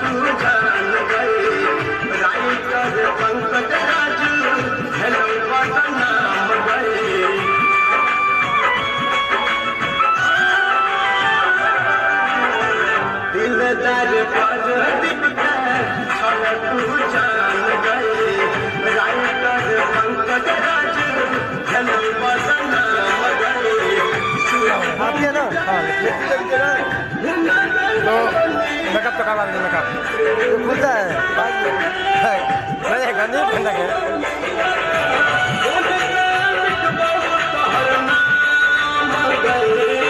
तू जान गए। राइटर पंकज राज हेलो बदनाम गए। दिलदार परदीप के छल तू जान गए। राइटर पंकज राज हेलो बदनाम गए। आती है ना? हाँ, तो मेकअप तो करवा देंगे, मेकअप खुलता है। नहीं गंदी ठंडक है। गए।